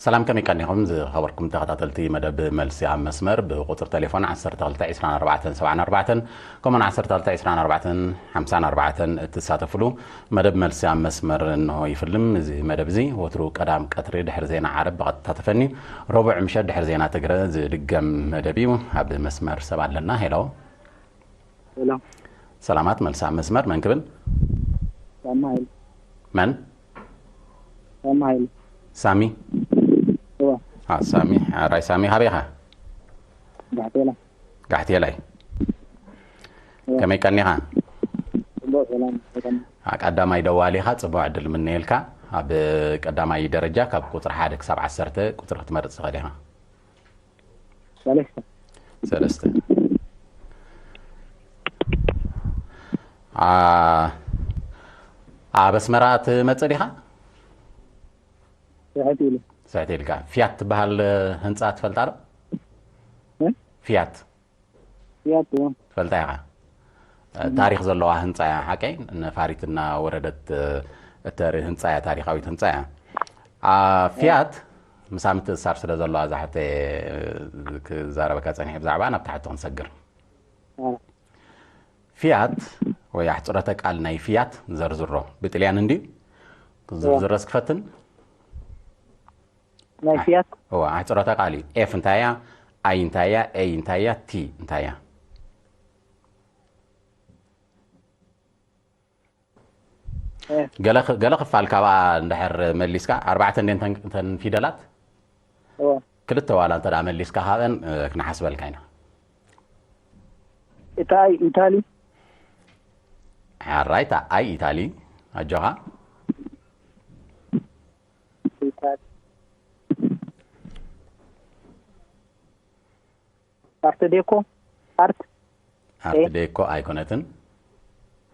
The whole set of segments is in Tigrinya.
ሰላም፣ ከመይ ቀኒኹም ዝኸበርኩም ተኸታተልቲ መደብ መልሲ ኣብ መስመር? ብቁጽሪ ቴሌፎን ዓሰርተ ክልተ ዕስራን ኣርባዕተን ሰብዓን ኣርባዕተን ከምኡውን ዓሰርተ ክልተ ዕስራን ኣርባዕተን ሓምሳን ኣርባዕተን እትሳተፍሉ መደብ መልሲ ኣብ መስመር እንሆ ይፍልም። እዚ መደብ እዚ ወትሩ ቀዳም ቀትሪ ድሕሪ ዜና ዓረብ ብቐጥታ ተፈንዩ፣ ረቡዕ ምሸት ድሕሪ ዜና ትግረ ዝድገም መደብ እዩ። ኣብ መስመር ሰብ ኣለና። ሄሎ። ሄሎ። ሰላማት፣ መልሲ ኣብ መስመር። መን ክብል? ሳሚ ሃይለ። መን? ሳሚ ሃይለ። ሳሚ? እዋ። አ፣ ሳሚ፣ ሕራይ ሳሚ፣ ካበይ ኢኻ? ጋሕቴላ። ጋሕቴላይ። እዋ። ከመይ ቀኒኻ? ጽቡቕ፣ ሰላም፣ ሰላም። አ፣ ቀዳማይ ደዋሊ ኢኻ፣ ጽቡቕ ዕድል ምነየልካ። ኣብ ቀዳማይ ደረጃ ካብ ቁጽሪ ሓደ ክሳብ ዓሰርተ ቁጽሪ ክትመርጽ ትኽእል ኢኻ። ሰለስተ። ሰለስተ። አ-፣ ኣብ ኣስመራ ትመጽእ ዲኻ? ስሕት ኢሉ። ስሕት ኢልካ። ፊያት ትበሃል ህንጻ ትፈልጣ ዶ? እ? ፊያት። ፊያት፣ እዎ። ትፈልጣ ኢኻ? እም። ታሪኽ ዘለዋ ህንጻ እያ፣ ሓቀይ? ነፋሪት እናወረደት እተርኢ ህንጻ እያ፣ ታሪኻዊት ህንጻ እያ። አ፣ ፊያት ምሳም ትእሳር ስለ ዘለዋ እዛ ሕቶይ ክዛረበካ ጸኒሐ ብዛዕባ ናብታ ሕቶ ክንሰግር። አ። ፊያት ወይ ኣሕጽሮተ ቃል ናይ ፊያት ንዘርዝሮ ብጥልያን እንድዩ። ክዝርዝረስ ክፈትን? ናይ ፊያት? እዋ፣ ኣሕጽሮተ ቃል እዩ። ኤፍ እንታይ እያ? ኣይ እንታይ እያ? ኤይ እንታይ እያ? ቲ እንታይ እያ? እ። ገለ ክ-፣ ገለ ክፋል ካብኣ እንድሕር መሊስካ፣ ኣርባዕተ እንድየን እተን፣ እተን ፊደላት? እወ። ክልተ ዋላ እንተ ደኣ መሊስካ ካብአን፣ እ፣ ክንሓስበልካ ኢና። እታ ኣይ ኢታሊ። ሕራይ፣ እታ ኣይ ኢታሊ። ኣጆኻ። ኢታሊ። ኣርት ዴኮ? ኣርት? ኣርት ኤ? ዴኮ ኣይኮነትን።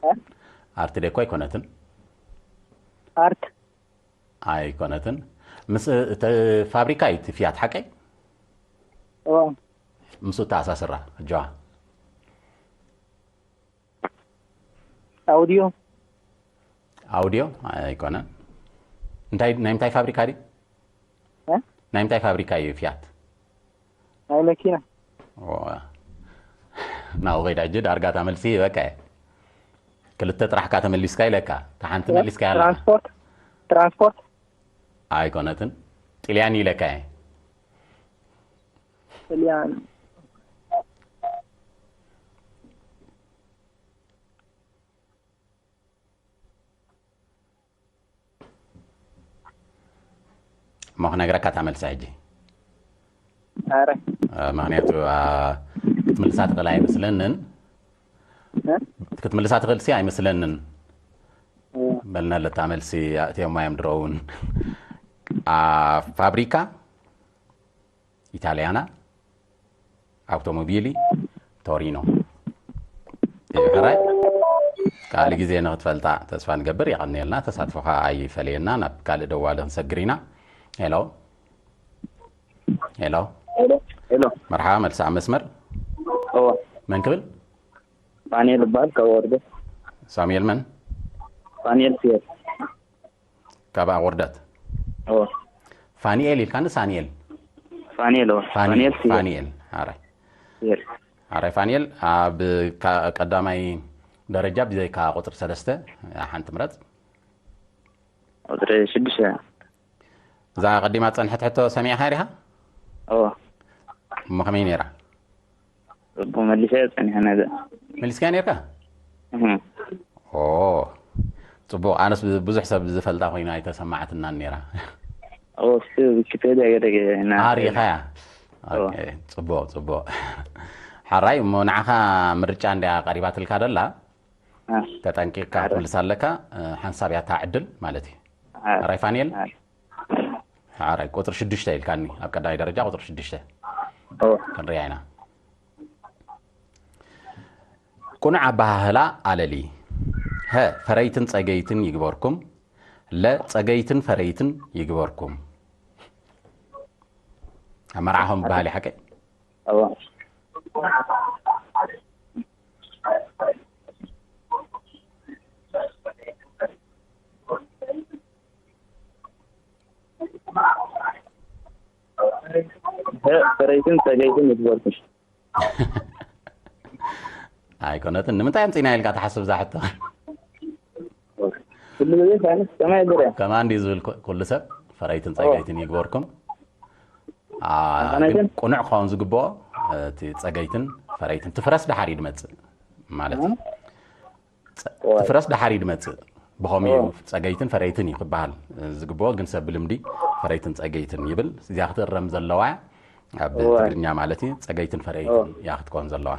እ? ኣርት ዴኮ ኣይኮነትን። ኣርት? ኣይኮነትን። ምስ እቲ ፋብሪካ እዩ እቲ ፊያት፣ ሓቀይ? እዎ። ምስኡ ተኣሳስራ፣ ኣጆኻ። ኣውዲዮ? ኣውዲዮ ኣይኮነን። እንታይ፣ ናይ ምንታይ ፋብሪካ ድዩ? እ? ናይ ምንታይ ፋብሪካ እዩ ፊያት? ናይ መኪና። ኦ። ናብኡ ከይዳ ሕጂ ዳርጋ እታ መልሲ በቃ እየ። ክልተ ጥራሕ እካ ተመሊስካ ኢለካ። እታ ሓንቲ መሊስካ ኣለኻ። ትራንስፖርት? ትራንስፖርት? ኣይኮነትን። ጥልያን ኢለካ እየ። ጥልያን። እሞ ክነግረካ እታ መልሲ ሕጂ። ኣረ። እ፣ ምኽንያቱ፣ አ፣ ክትምልሳ ትኽእል ኣይመስለንን። እ? ክትምልሳ ትኽእል ሲ ኣይመስለንን። እ። በልና ለታ መልሲ ኣእትዮማ እዮም ድሮውን። አ፣ ፋብሪካ ኢታልያና፣ ኣውቶሞቢሊ ቶሪኖ። እዩ ሕራይ። ካልእ ግዜ ንክትፈልጣ ተስፋ ንገብር። የቐንየልና። ተሳትፎኻ ኣይፈለየና። ናብ ካልእ ደዋሊ ክንሰግር ኢና። ሄሎ። ሄሎ። ሄሎ። ሄሎ። መርሓባ፣ መልሲ ኣብ መስመር። እወ። መን ክብል? ፋንኤል እበሃል፣ ካብ ወርደት። ሳሙኤል መን? ፋንኤል ስየር። ካብ ኣቑርደት። ኦ። ፋኒኤል ኢልካኒ፣ ሳኒኤል? ፋኒኤል፣ ኦ። ፋኒኤል፣ ፋኒኤል ስየር። ፋኒኤል። ኣራይ። ስየር። ኣራይ ፋኒኤል፣ ኣብ ካ-፣ ቀዳማይ ደረጃ ብዘይካ ቁጽሪ ሰለስተ ሓንቲ ምረጽ። ቁጽሪ ሽዱሽተ። እዛ ቀዲማ ጸንሐት ሕቶ ሰሚዕኻ ዲኻ? ኦ። እሞ ከመይ ነይራ? ጽቡቕ መሊሰ ጸኒሐ ነዛ። መሊስካ ነርካ? እህ። ኦ፣ ጽቡቕ። ኣነስ ብ-፣ ብዙሕ ሰብ ዝፈልጣ ኮይና ኣይተሰማዓትናን ነይራ። ኦ፣ እሱ ዊኪፔድያ ገለ ገለ እና ኣሪኻያ? ኦ። ኦኬ፣ ጽቡቕ፣ ጽቡቕ። ሓራይ፣ እሞ ንዓኻ ምርጫ እንድያ ቀሪባትልካ ደላ? አ። ተጠንቂቕካ ኣረ። ክትምልሳ ኣለካ። እ፣ ሓንሳብ እያ እታ ዕድል ማለት እዩ። ኣረ። ኣራይ ፋንኤል? ኣረ። ሓራይ፣ ቁጽሪ ሽዱሽተ ኢልካኒ፣ ኣብ ቀዳማይ ደረጃ ቁጽሪ ሽዱሽተ። ኦ። ክንሪኣ ኢና። ቅኑዕ ኣበሃህላ ኣለሊ። ሀ፣ ፈረይትን ጸገይትን ይግበርኩም። ለ፣ ጸገይትን ፈረይትን ይግበርኩም። ኣብ መርዓኹም በሃሊ ሓቀይ? እዎ። ፈረይትን ጸገይትን ይግበርኩም። ኣይኮነትን። ንምንታይ ኣምጺና ኢልካ ትሓስብ እዛ ሕቶ? ኩሉ ግዜ ሳይንስ ከመይ ይድረ? ከማን ድዩ ዝብል ኩ-፣ ኩሉ ሰብ ፈረይትን ጸገይትን ይግበርኩም። አ፣ ኣነ ግን ግን ቁኑዕ ክኸውን ዝግብኦ፣ እቲ ጸገይትን ፈረይትን ትፍረስ ደሓር እዩ ድመጽእ ማለት እዩ። ጸ-፣ ትፍረስ ደሓር እዩ ድመጽእ። ብኸምኡ እዩ ጸገይትን ፈረይትን እዩ ክበሃል ዝግብኦ፣ ግን ሰብ ብልምዲ ፈረይትን ጸገይትን ይብል። እዚኣ ክትእረም ዘለዋ ኣብ ትግርኛ ማለት እዩ። ጸገይትን ፈረይትን እያ ክትኮን ዘለዋ።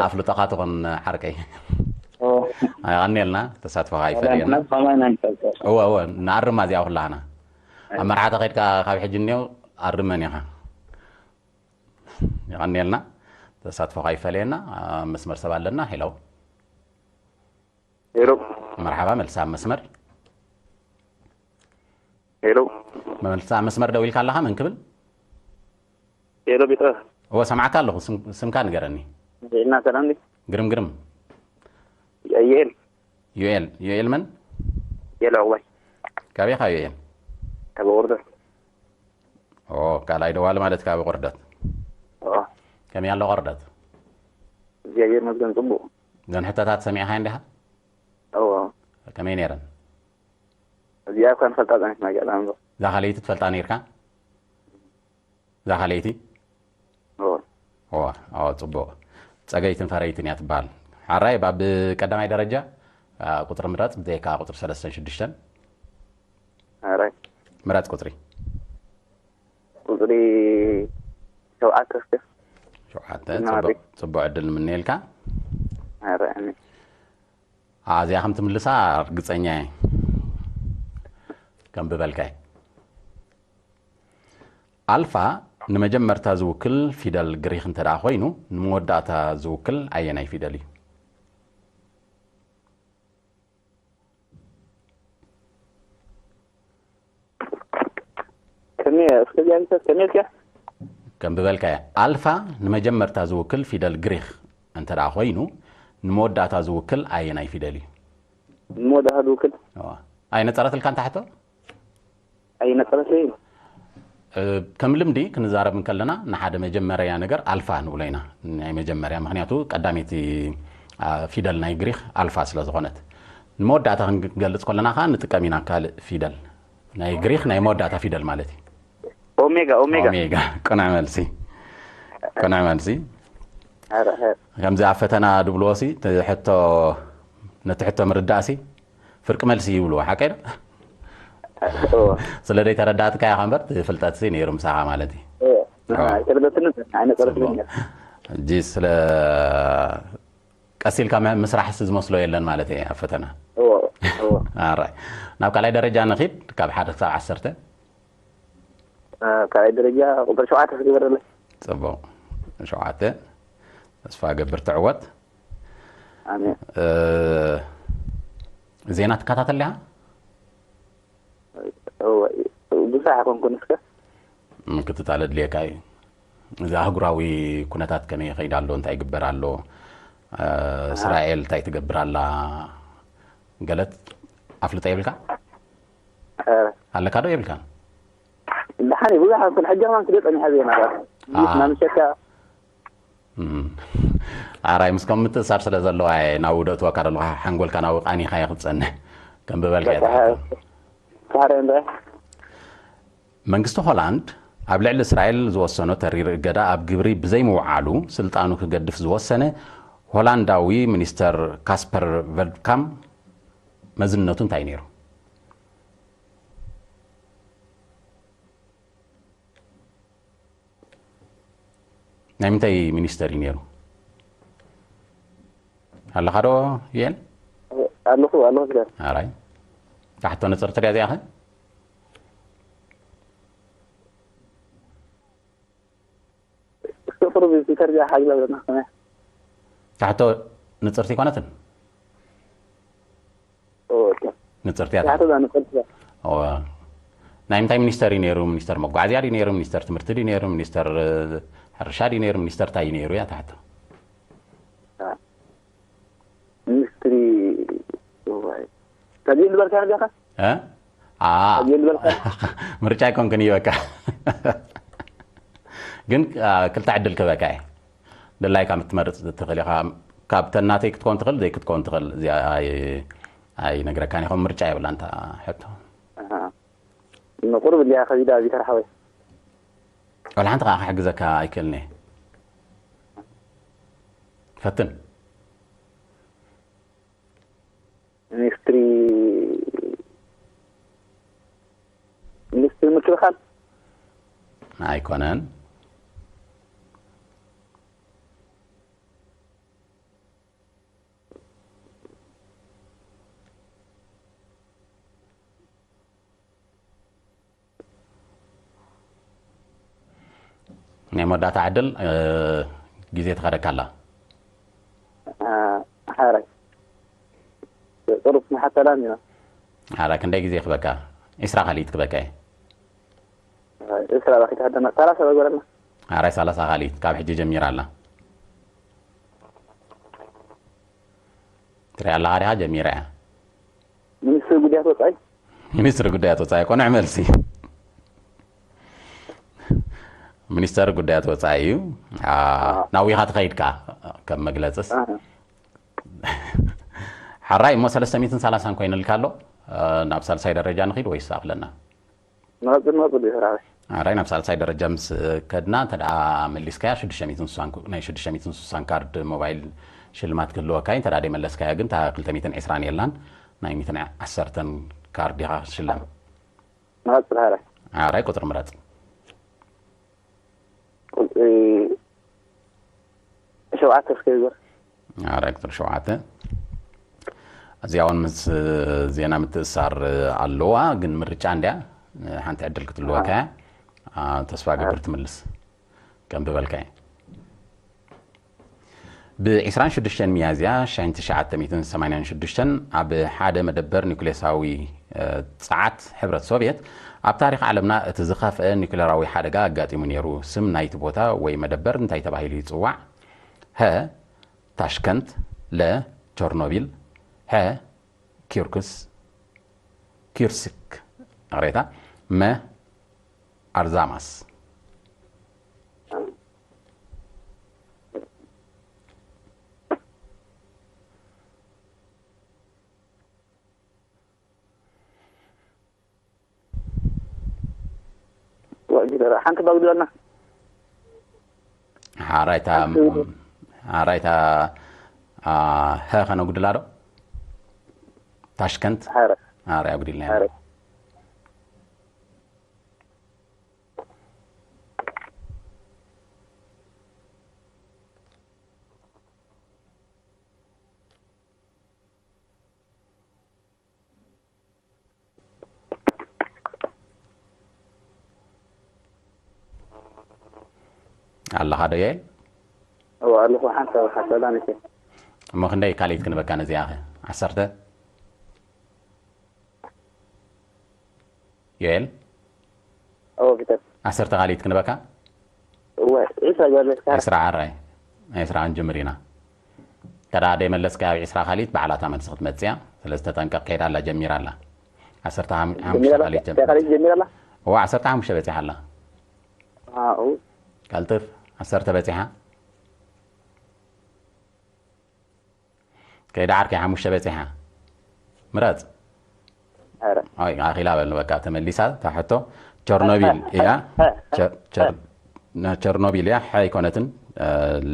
ኣፍልጦኻ ትኾን ዓርከይ። የቐንየልና፣ ተሳትፎኻ ይፈለየና። እወ፣ እወ፣ ንኣርማ እዚኣ ኩላህና። ኣብ መርዓ ተኸድካ ካብ ሕጂ እኒኦ ኣርመን ኢኻ። የቐንየልና፣ ተሳትፎኻ ይፈለየና። ኣብ መስመር ሰብ ኣለና። ሄሎ። ሄሎ። መርሓባ፣ መልሳ ኣብ መስመር። ሄሎ። መልሳ ኣብ መስመር ደው ኢልካ ኣለኻ፣ መን ክብል? ሄሎ፣ ቢትረ። እወ፣ ሰማዕካ ኣለኹ። ስም-፣ ስምካ ንገረኒ። ዜና ሰላም ድዩ? ግርም፣ ግርም። ዩኤል። ዩኤል፣ ዩኤል መን? ዩኤል ዕቑባይ። ካበይ ኢኻ ዩኤል? ካብ ቆርደት። ኦ፣ ካልኣይ ደዋሊ ማለት ካብ ቆርደት። ኦ። ከመይ ኣሎ ቆርደት? እግዚኣብሔር ይመስገን ጽቡቕ። እዘን ሕቶታት ሰሚዕኻ እንዲኻ? እዎ። ከመይ ነይረን? እዚኣ እኳ ንፈልጣ ጸኒሕና ገለ እምበር። እዛ ካልኣይቲ ትፈልጣ ነይርካ? እዛ ካልኣይቲ? እዎ። እዎ፣ እዎ፣ ጽቡቕ። ጸገይትን ፈረይትን እያ ትበሃል። ሓራይ፣ ኣብ ቀዳማይ ደረጃ፣ አ፣ ቁጽሪ ምረጽ፣ ብዘይካ ቁጽሪ ሰለስተን ሽዱሽተን። ሓራይ። ምረጽ ቁጽሪ። ቁጽሪ ሸውዓተ እስከ። ሸውዓተ፣ እና ጽቡቕ፣ ጽቡቕ ዕድል ንምነየልካ። ሓራይ፣ ኣሜን። አ፣ እዚኣ ከም ትምልሳ ርግጸኛ እየ። ከም ብበልካይ። ኣልፋ ንመጀመርታ ዝውክል ፊደል ግሪኽ እንተ ደኣ ኮይኑ፣ ንመወዳእታ ዝውክል ኣየናይ ፊደል እዩ? ከመይ፣ እስከ ዚኣ እንተ ከመይ ኢልካ? ከም ብበልካዮ፣ ኣልፋ ንመጀመርታ ዝውክል ፊደል ግሪኽ እንተ ደኣ ኮይኑ፣ ንመወዳእታ ዝውክል ኣየናይ ፊደል እዩ? ንመወዳእታ ዝውክል? እዋ። ኣይነጸረትልካን እታ ሕቶ? ኣይነጸረትለይን። እ፣ ከም ልምዲ ክንዛረብ እንከለና፣ ንሓደ መጀመርያ ነገር ኣልፋ ንብሎ ኢና። ናይ መጀመርያ፣ ምኽንያቱ ቀዳመይቲ፣ አ፣ ፊደል ናይ ግሪኽ ኣልፋ ስለ ዝኾነት። ንመወዳእታ ክንገልጽ ከለና ከኣ ንጥቀም ኢና ካልእ ፊደል። ናይ ግሪኽ ናይ መወዳእታ ፊደል ማለት እዩ። ኦሜጋ፣ ኦሜጋ። ኦሜጋ። ቅኑዕ መልሲ። ቅኑዕ መልሲ። ኧረ፣ ኧረ። ከምዚ ኣብ ፈተና ድብልዎ ሲ፣ እቲ ሕቶ፣ ነቲ ሕቶ ምርዳእ ሲ፣ ፍርቂ መልሲ ይብልዎ፣ ሓቀይ ዶ? እዎ። ስለ ዘይተረዳእትካ ኢኻ እምበር፣ እቲ ፍልጠት ሲ ነይሩ ምሳኻ ማለት እዩ። እዎ። እዎ። ኣይተረደትንን፣ ኣይነጸረትንን። ጽቡቕ። ሕጂ ስለ ቀስ ኢልካ ም-፣ ምስራሕ ሲ ዝመስሎ የለን ማለት እየ ኣብ ፈተና። እዎ፣ እዎ። ኣራይ። ናብ ካልኣይ ደረጃ ንኺድ፣ ካብ ሓደ ክሳብ ዓሰርተ። እ፣ ካልኣይ ደረጃ ቁጽሪ ሸውዓተ ዝገበረለይ። ጽቡቕ። ሸውዓተ። ተስፋ እገብር ትዕወት። ኣሜን። እ፣ ዜና ትከታተል ዲኻ? እወ፣ ብዙሕ ኣይኮንኩን እስከ። ምክትታል ኣድልየካ እዩ። እዚ ኣህጉራዊ ኩነታት ከመይ ይኸይድ ኣሎ፣ እንታይ ይግበር ኣሎ፣ እ፣ ኣሃ። እስራኤል እንታይ ትገብር ኣላ፣ ገለት ኣፍልጦ የብልካ? እ። ኣለካ ዶ የብልካን? ደሓን እዩ፣ ብዙሕ ኣይኮን። ሕጂ ከማን ክደ ጸኒሐ ዜናታት። ኣሃ። ምስ ናምሸካ እም። ኣራይ፣ ምስ ከም ምትእሳር ስለ ዘለዋ እየ ናብ ውደት ወካ ዘለኹ ሓንጎልካ ናብ ቃኒኻ እየ ክትጸንሕ። ከም ብበልካ እየ በቃ፣ ትሓቶ። ካህረ እንደ መንግስቲ ሆላንድ ኣብ ልዕሊ እስራኤል ዝወሰኖ ተሪር እገዳ ኣብ ግብሪ ብዘይምውዓሉ ስልጣኑ ክገድፍ ዝወሰነ ሆላንዳዊ ሚኒስተር ካስፐር ቨልካም መዝነቱ እንታይ ነይሩ? ናይ ምንታይ ሚኒስተር እዩ ነይሩ? ኣለኻ ዶ ዩኤል? ኣለኹ፣ ኣለኹ ስለ። ኣራይ። እታ ሕቶ ንጽርቲ ድያ እዚኣ ኸ? እስከ ቁሩብ ትዊተር እዚኣ ሓግዛ ብለና ከመይ? እታ ሕቶ ንጽርቲ ኣይኮነትን? ኦኬ። ንጽርቲ እያ። እታ ሕቶ እዛ ንጽርቲ እያ። እወ። ናይ ምንታይ ሚኒስተር እዩ ነይሩ? ሚኒስተር መጓዓዝያ ድዩ ነይሩ? ሚኒስተር ትምህርቲ ድዩ ነይሩ? ሚኒስተር፣ እ፣ ሕርሻ ድዩ ነይሩ? ሚኒስተር እንታይ እዩ ነይሩ እያ እታ ሕቶ። አ፣ ሚኒስትሪ፣ እዋይ። ተድዩ ዝበልካ ነዚያኻ? እ? አ። ተድዩ ዝበልካ? ምርጫ ኣይኮንክን እዩ በቃ። ግን ክልተ ዕድል ክበካ እየ። ደላይካ ምትመርፅ ትኽእል ኢኻ። ካብተን ናተይ ክትኮን ትኽእል፣ ዘይክትኮን ትኽእል። እዚኣ ኣይነግረካን ይኹን፣ ምርጫ የብላ እንታ ሕቶ። ንቁርብ እንዲያ ከቢዳ ቢተር ሓወይ። ወላ ሓንቲ ከዓ ክሕግዘካ ኣይክእልን እየ። ፈትን። ሚኒስትሪ ሚኒስትሪ ምክልኻል ኣይኮነን። ናይ መወዳእታ ዕድል ግዜ ተኸደካ ኣላ። ሓራይ ጥሩፍ ንሓተላን ኢና። ሓራይ ክንደይ ግዜ ክበካ? ዒስራ ካልኢት ክበካ እየ። እስራ ባኪት ሃደና ሰላሳ በገረና። ሓራይ ሰላሳ ካልኢት ካብ ሕጂ ጀሚራ ኣላ። ትሪኣ ኣለኻ ዲኻ? ጀሚራ እያ። ሚኒስትሪ ጉዳያት ወፃኢ ሚኒስትሪ ጉዳያት ወፃኢ። ቆንዕ መልሲ። ሚኒስተር ጉዳያት ወፃኢ እዩ። ናዊኻ ትኸይድካ ከም መግለፅስ ሓራይ እሞ ሰለስተ ሚእትን ሰላሳን ኮይንልካ ኣሎ። ናብ ሳልሳይ ደረጃ ንኺድ ወይስ ኣኽለና? ንቐፅል ንቐፅል እዩ ስራሕ። ሓራይ ናብ ሳልሳይ ደረጃ ምስ ከድና እንተ ደኣ መሊስካያ ሽዱሽተ ሚእትን ስሳን ናይ ሽዱሽተ ሚእትን ስሳን ካርድ ሞባይል ሽልማት ክህልወካ እዩ። እንተ ደኣ ደይመለስካያ ግን እታ ክልተ ሚእትን ዕስራን የላን ናይ ሚእትን ዓሰርተን ካርድ ኢኻ ክትሽለም። ንቐፅል ሓራይ። ሓራይ ቁፅሪ ምረፅ። ቁፅሪ ሸውዓተ እስከ ይግበር። ሓራይ ቁፅሪ ሸውዓተ። እዚኣ እውን ምስ ዜና ምትእሳር ኣለዋ፣ ግን ምርጫ እንድያ ሓንቲ ዕድል ክትልወካ እያ። ተስፋ ገብር ትምልስ ከም ዝበልካ እየ። ብ ዕስራን ሽዱሽተን ሚያዝያ ሺሕ ትሽዓተ ሚእትን ሰማንያን ሽዱሽተን ኣብ ሓደ መደበር ኒኩሌሳዊ ጸዓት ሕብረት ሶቭየት ኣብ ታሪኽ ዓለምና እቲ ዝኸፍአ ኒኩሌራዊ ሓደጋ ኣጋጢሙ ነይሩ። ስም ናይቲ ቦታ ወይ መደበር እንታይ ተባሂሉ ይጽዋዕ? ሀ፣ ታሽከንት፣ ለ፣ ቸርኖቢል፣ ሐ፣ ኪርኩስ፣ ኪርስክ፣ ይቕሬታ፣ መ፣ ኣርዛማስ። ሓንቲ ባጉድለና ሓራይታ ሓራይታ ሀ ከነጉድላ ዶ? ታሽከንት ሓራይ ኣጉዲልና። ኣለኻ ዶ ዮኤል? እወ ኣለኹ። ሓንሳብ ሓሳብ ኣነኪ። እሞ ክንደይ ካልኢት ክንበካ ነዚኣ ኸ? ዓሰርተ? ዮኤል? እወ ፒተር። ዓሰርተ ካልኢት ክንበካ? እወ ዒስራ ገበርካ። ዕስራ ዓራይ። ዕስራ ክንጅምር ኢና። እንተ ደኣ ደይመለስካ ኣብ ዕስራ ካልኢት ባዕላታ መልሲ ክትመጽእ እያ። ስለዚ ተጠንቀቕ፣ ከይዳ ኣላ፣ ጀሚራ ኣላ። ዓሰርተ ሓሙሽተ ካልኢት ጀሚራ። ጀሚራ ኣላ። እወ ዓሰርተ ሓሙሽተ በጺሓ ኣላ። ኣው ቀልጥፍ። ዓሰርተ በጺሓ። ከይዳ ዓርከይ ሓሙሽተ በጺሓ። ምረጽ። ኣረ ኣይ ኣኺላ በል በቃ ተመሊሳ ታሕቶ። ቸርኖቢል እያ። ቸር- ቸር- ነ- ቸርኖቢል እያ። ሓይ ኣይኮነትን።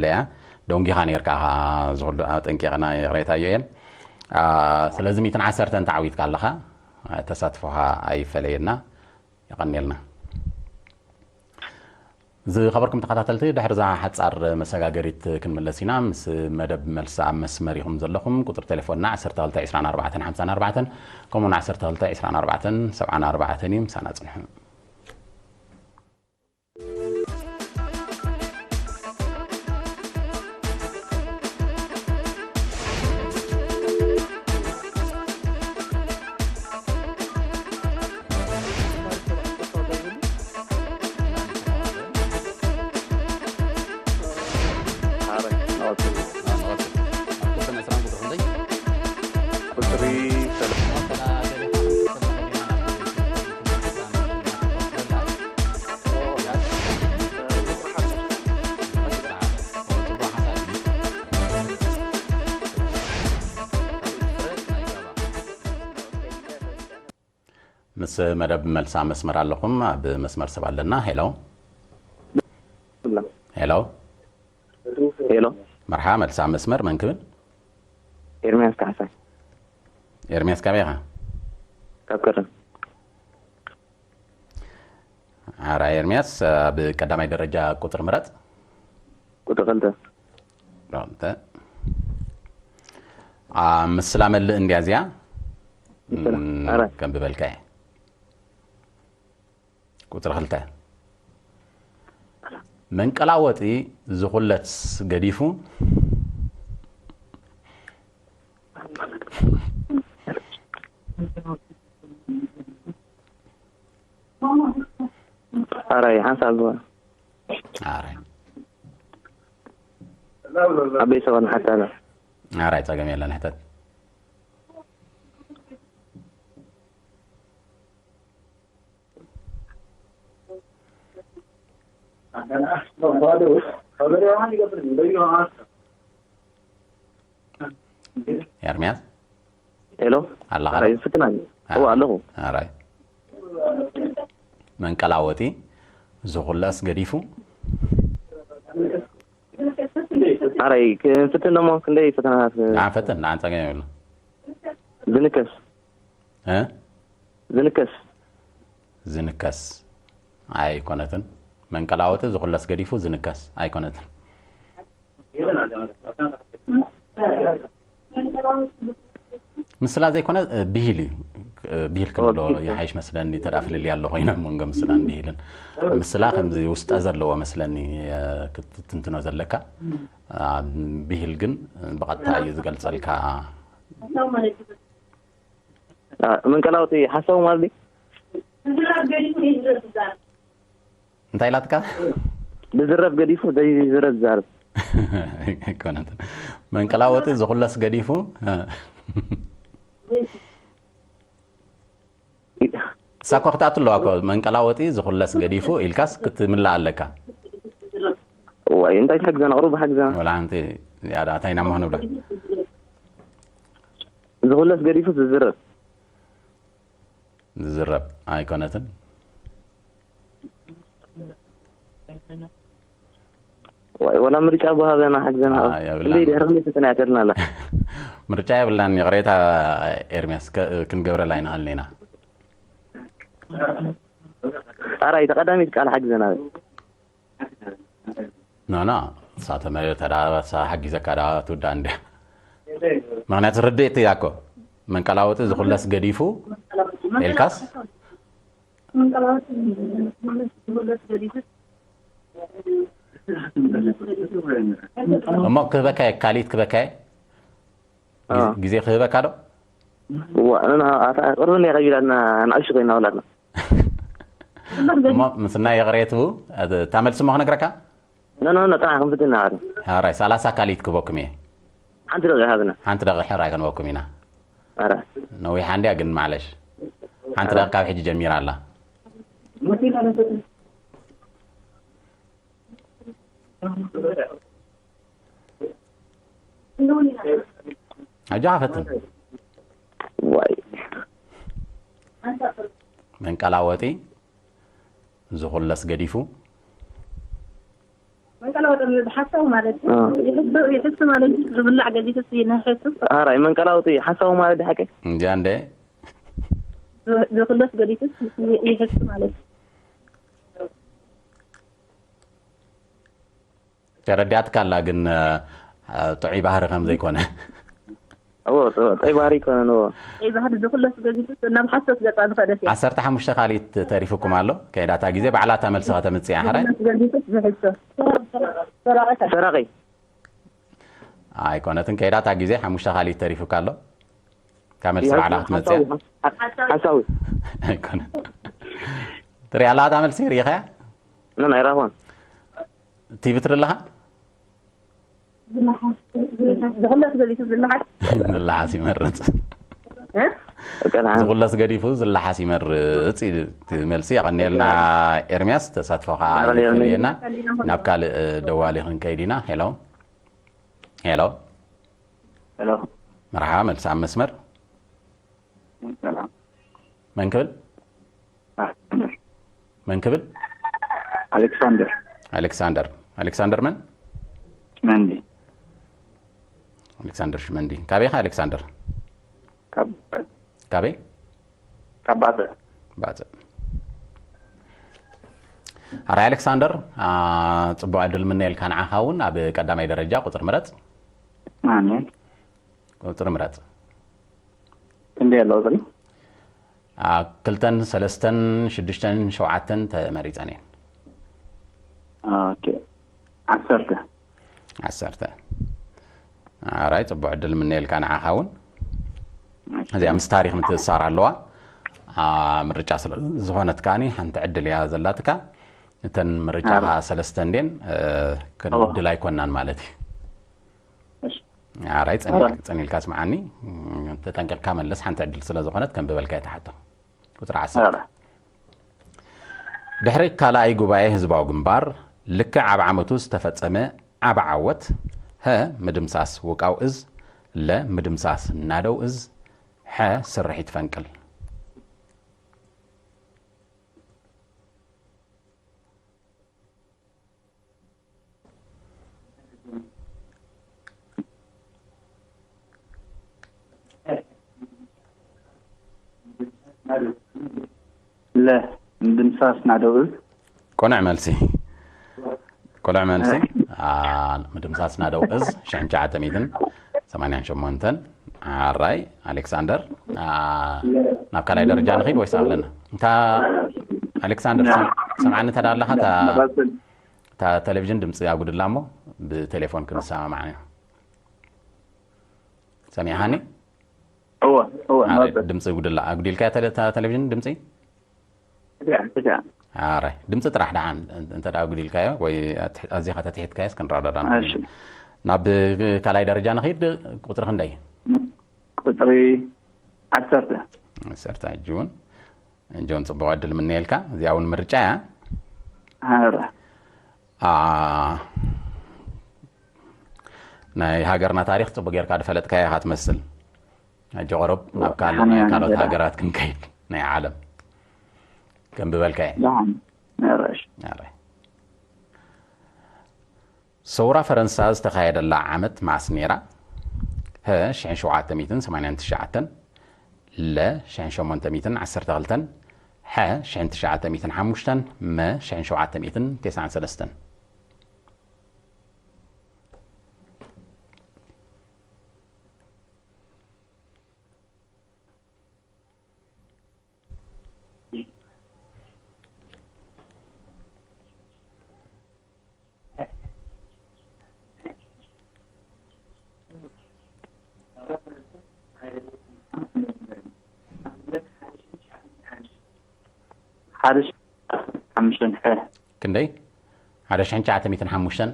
ለያ ደንጊኻ ነርካ። ዝኹሉ ኣጠንቂቕና ይቕሬታ ዮኤል። ስለዚ ሚእትን ዓሰርተን ተዓዊትካ ኣለኻ። ተሳትፎኻ ኣይፈለየና። የቐንየልና። ዝኸበርኩም ተኸታተልቲ፣ ድሕሪ እዛ ሓጻር መሰጋገሪት ክንምለስ ኢና። ምስ መደብ መልሲ ኣብ መስመር ኢኹም ዘለኹም። ቁጽሪ ቴሌፎንና ዓሰርተ ክልተ ዕስራን ኣርባዕተን ሓምሳን ኣርባዕተን፣ ከምኡውን ዓሰርተ ክልተ ዕስራን ኣርባዕተን ሰብዓን ኣርባዕተን እዩ። ምሳና ጽንሑ። ቁፅሪ ምስ መደብ መልሳ መስመር ኣለኹም። ኣብ መስመር ሰብ ኣለና። ሄሎ። ሄሎ። ሄሎ። መርሓ፣ መልሳ መስመር መን ክብል? ኤርሚያስ ካሕሳይ። ኤርሚያስ፣ ካበይ ኢኻ? ካብ ከረን። ኣራ ኤርሚያስ፣ ኣብ ቀዳማይ ደረጃ ቁጽሪ ምረጽ። ቁጽሪ ክልተ። ቁጽሪ ክልተ። ኣ፣ ምስላ መልእ እንድያ እዚኣ። ምስላ። እም፣ ኣራ። ከም ብበልካ እየ። ቁጽሪ ክልተ። መንቀላወጢ ዝኹለስ ገዲፉ። ኣራይ ሓንሳብ። ኣራይ። ኣበይ ሰበን ሓታ ኣላ። ኣራይ፣ ጸገም የለን፣ ሕተት። ኤርሚያስ፣ ሄሎ። ኣለኻ? ኣራይ፣ ፍትና። እዎ፣ ኣለኹ። ኣራይ። መንቀላወጢ ዝኹለስ ገዲፉ። ኣራይ፣ ክንፍትን ደሞ ክንደይ ፈተናታት? ንዓን ፈትን፣ ንዓን ጸገም የብሉ። ዝንከስ። እ? ዝንከስ። ዝንከስ ኣይኮነትን። መንቀላወጢ ዝኹለስ ገዲፉ ዝንከስ ኣይኮነትን። ምስላ ዘይኮነ፣ እ፣ ብሂል እዩ። እ፣ ብሂል ክንብሎ ኦኬ። ይሓይሽ መስለኒ፣ ተዳ ፍልልይ ኣሎ ኮይና መንጎ ምስላን ብሂልን። ምስላ ከምዚ ውስጠ ዘለዎ መስለኒ፣ እ፣ ክትትንትኖ ዘለካ። አ፣ ብሂል ግን ብቐጥታ እዩ ዝገልጸልካ። አ፣ መንቀላውጢ ሓሳዊ ማለት ድዩ? እንታይ ኢላትካ? ዝዝረብ ገዲፉ ዘይዝረብ ዝዛረብ። ኣይኮነትን። መንቀላወጢ ዝኹለስ ገዲፉ። እሳ እኮ ክትኣቱ ኣለዋ እኮ። መንቀላወጢ ዝኹለስ ገዲፉ ኢልካስ ክትምላእ ኣለካ። ዋይ፣ እንታይ ትሕግዘና? ቁሩብ ሓግዘና። ወላ ሓንቲ። ያዳ፣ እንታይ ኢና ምኾነ ብላ? ዝኹለስ ገዲፉ ዝዝረብ። ዝዝረብ ኣይኮነትን። ዋይ፣ ወላ ምርጫ ብሃበና ሓግዘና። አ፣ የብላን። እንዴ፣ ድሕሪ ክንደይ ፈተና እያ ተድልና ኣላ? ምርጫ የብላን፣ ይቕሬታ ኤርሚያስ፣ ከ-፣ ክንገብረላ ኣይንኽእልን ኢና። ኣራይ፣ ተቐዳሚት ቃል ሓግዘና። ኖ፣ ኖ፣ እሳ ተመ-፣ ተዳ-፣ እሳ ሓጊዘካ ዳ ትውዳእ እንድያ። ምኽንያቱ ርድእቲ እያ እኮ። መንቀላወጢ ዝኹለስ ገዲፉ ኢልካስ? እሞ ክህበካ እየ፣ ካሊት ክህበካ እየ። ግዜ፣ ኣዎ። ግዜ ክህበካ ዶ? እዋ፣ ኣታ ቅርብን እያ ቀቢላትና፣ ንኣሽቱ ኮይና ውላድና። እሞ ምስ ናይ ይቕሬትኡ፣ እታ መልሲ እሞ ክነግረካ? ኖ፣ ኖ፣ ኖ፣ ጥራሕ ክንፍትና ማለት። ሕራይ፣ ሰላሳ ካሊት ክህበኩም እየ። ሓንቲ ደቂቕ ሃብና። ሓንቲ ደቂቕ ሕራይ ክንበኩም ኢና። ኣረ። ነዊሓ እንድያ ግን ማዕለሽ። ሓንቲ ኣረ። ደቂቕ ካብ ሕጂ ጀሚራ ኣላ። ኣጆኻ ፈትን። ዋይ። መንቀላወጢ ዝኹለስ ገዲፉ። መንቀላወጢ ብሓሳቡ ማለት እዩ። አ። ይሕሱ፣ ይሕሱ ማለት እዩ። ዝብላዕ ገዲፉ ይነሕሱ። ኣራይ መንቀላወጢ ሓሳቡ ማለት ድዩ ሓቂ? እንጃ እንደ። ዝኹለስ ገዲፉ ይሕሱ ማለት እዩ። ተረዲኣትካ ኣላ ግን፣ እ፣ ጥዑይ ባህሪ ከም ዘይኮነ። እዎ፣ ጥዑይ ባህሪ ኣይኮነን፣ እዎ። ጥዑይ ባህሪ ዝኹለስ ገዲፉ ናብ ሓሶት ገጻ ዝኸደት እያ። ዓሰርተ ሓሙሽተ ካሊት ተሪፉኩም ኣሎ። ከይዳታ ግዜ ባዕላታ መልሲ ከተምጽእ እያ፣ ሕራይ? ዝኹለስ ገዲፉ ዝሕሶ። ሰራቒ። ሰራቒ። ኣይኮነትን፣ ከይዳታ ግዜ ሓሙሽተ ካሊት ተሪፉካ ኣሎ። ካብ መልሲ ባዕላ ክትመጽእ እያ። ሓሳዊ። ሓሳዊ። ኣይኮነትን። ትሪኣ ኣለኻ እታ መልሲ፣ ርኢኻያ? ኖ፣ ኖ፣ ኣይረኣኹን። ቲቪ ትርኢ ኣለኻ? ዝኹለስ ገዲፉ ዝለሓስ። ዝለሓስ ይመርጽ። እ? ዝኹለስ ገዲፉ ዝለሓስ ይመርጽ እዩ እቲ መልሲ። የቐንየልና ኤርሚያስ፣ ተሳትፎኻ የቐንየልና። ይፈልየና። ናብ ካልእ ደዋሊ ክንከይድ ኢና። ሄሎ። ሄሎ። ሄሎ። መርሓባ፣ መልሲ ኣብ መስመር። ሰላም። መን ክብል? መን ክብል? ኣሌክሳንደር። ኣሌክሳንደር ኣሌክሳንደር መን? መንዲ። ኣሌክሳንደር ሽመንዲ። ካበይ ኢኻ ኣሌክሳንደር? ካበይ? ካባተ። ባጽዕ። ኣራይ ኣሌክሳንደር፣ ጽቡቕ ዕድል ምነየልካ። ንዓኻ እውን ኣብ ቀዳማይ ደረጃ ቁፅሪ ምረፅ። ኣሜን። ቁፅሪ ምረፅ። ክንደይ ኣለዎ ዝብል? ክልተን ሰለስተን ሽዱሽተን ሸውዓተን ተመሪፀን እየን። ኦኬ። ዓሰርተ። ዓሰርተ። ኣራይ ፅቡቅ ዕድል ምነየልካ ንዓኻ እውን። እዚኣ ምስ ታሪክ ምትእሳር ኣለዋ። ምርጫ ስለዝኾነት ከዓኒ ሓንቲ ዕድል እያ ዘላትካ። እተን ምርጫኻ ሰለስተ እንዴን ክንድል ኣይኮናን ማለት እዩ። ኣራይ ፀኒልካ ስምዓኒ። ተጠንቂቕካ መልስ። ሓንቲ ዕድል ስለዝኾነት ከም ብበልካ የተሓቶ ቁፅሪ ዓሰርተ። ድሕሪ ካልኣይ ጉባኤ ህዝባዊ ግንባር ልክዕ ኣብ ዓመቱ ዝተፈጸመ ዓቢ ዓወት፣ ሀ ምድምሳስ ውቃው እዝ፣ ለ ምድምሳስ ናደው እዝ፣ ሐ ስርሒት ፈንቅል። ለ ምድምሳስ ናደው እዝ። ቅኑዕ መልሲ። ቅኑዕ መልሲ። ምድምሳስ ናደው እዝ ሽሕን ትሽዓተ ሚእትን ሰማንያን ሸሞንተን። ኣራይ ኣሌክሳንደር፣ ናብ ካልኣይ ደረጃ ንኺድ ወይስ ኣለና? እንታ ኣሌክሳንደር ሰምዓኒ እንተ ኣለኻ፣ እታ ቴሌቪዥን ድምፂ ኣጉድላ እሞ ብቴሌፎን ክንሰማማዕ ኢና። ሰሚዕኻኒ? እወ እወ። ድምፂ ጉድላ ኣጉዲልካ ቴሌቪዥን ድምፂ። ኣረ ድምፂ ጥራሕ ደሓን እንተ ደኣ ኣጉዲልካዮ ወይ ኣዚኻ ተትሒትካዮስ ክንረዳዳ ንኽእል ኢና። ናብ ካልኣይ ደረጃ ንኸይድ። ቁፅሪ ክንደይ? ቁፅሪ ዓሰርተ። ዓሰርተ። ሕጂ እውን ሕጂ እውን ፅቡቕ ዕድል ምነየልካ። እዚኣ እውን ምርጫ እያ። ናይ ሃገርና ታሪክ ፅቡቅ ጌርካ ዝፈለጥካዮ ኢካ ትመስል። ሕጂ ቁሩብ ናብ ካልእ ናይ ካልኦት ሃገራት ክንከይድ ናይ ዓለም ከም ብበልካ እየ። ሰውራ ፈረንሳ ዝተኻየደላ ዓመት መዓስ ነይራ? ሀ ሽሕን ሸውዓተ ሚእትን ሰማንያን ትሽዓተን፣ ለ ሽሕን ሸሞንተ ሚእትን ዓሰርተ ክልተን፣ ሐ ሽሕን ትሽዓተ ሚእትን ሓሙሽተን፣ መ ሽሕን ሸውዓተ ሚእትን ተስዓን ሰለስተን። ሓደ ሽሕን ትሽዓተ ሚእትን ሓሙሽተን። ሐ። ክንደይ? ሓደ ሽሕን ትሽዓተ ሚእትን ሓሙሽተን።